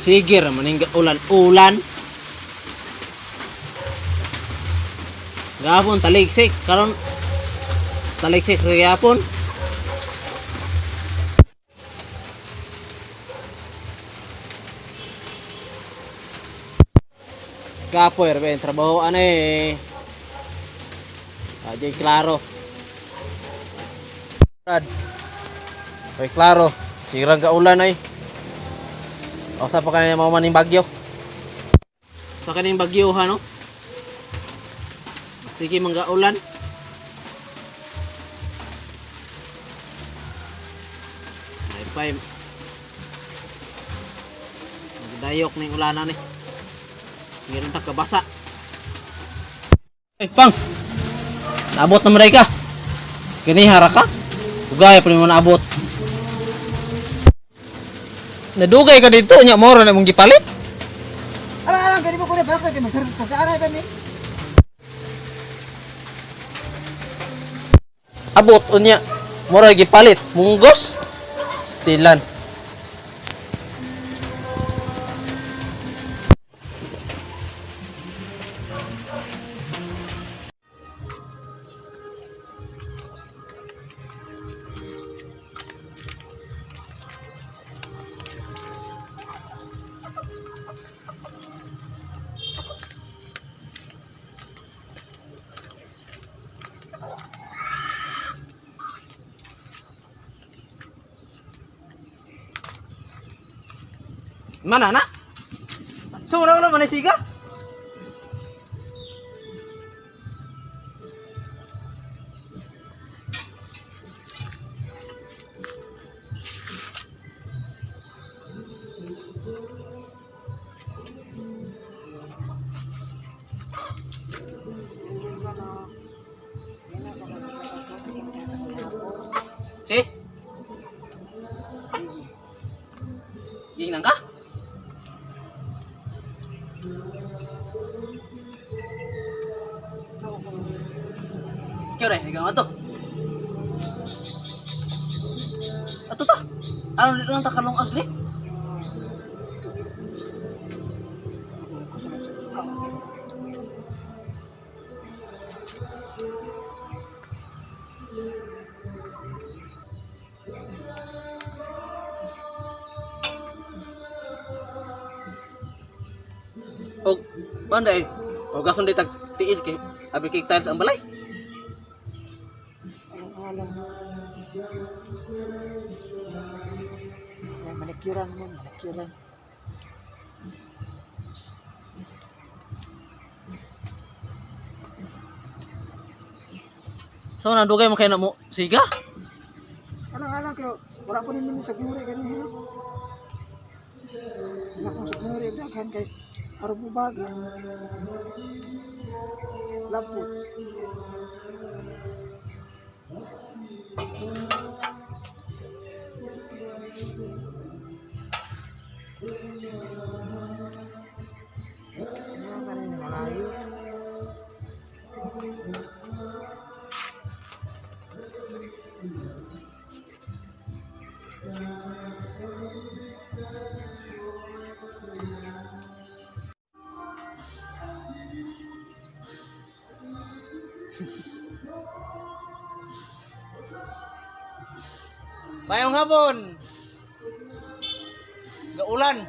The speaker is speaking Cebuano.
Sige ra maning ulan-ulan. Gapon taligsik karon, taligsik ra gyapon. Kapoy ra ba yung trabaho ano eh. Ajay klaro. Brad. Ay klaro, sirang ka ulan ay. O sa pa kanina mao maning bagyo. Sa kaning bagyo ha no. Sige mangga ulan. Ay pay. Magdayok ning ulanan ni. Sige rin ta kabasa. Ay pang. Naabot na maray ka. Kini hara ka. Ugay pa nimo naabot. Nadugay ka dito nya moro na imong gipalit. Alang alang kay di mo ko na bakit kay magsurot ka aray ba mi? Abot unya moro gipalit munggos. Stilan. Mana na? So wala wala man siga? Si? Ginang ka? Kaya rin, ikaw ato. Ato ta. Ano dito lang takalong agli? Og banda eh. Og gason di tag tiil kay abi kay tiles ang balay. Alang alang. Ay manikyuran mo, manikyuran. So nandugay mo kay na mo siga? Alang alang kay wala po nimo sa guri kani ha. Wala ko sa guri daghan kay aron mo baga. Lapot. Kaya kanina ngalayo. Mayong hapon. Gaulan.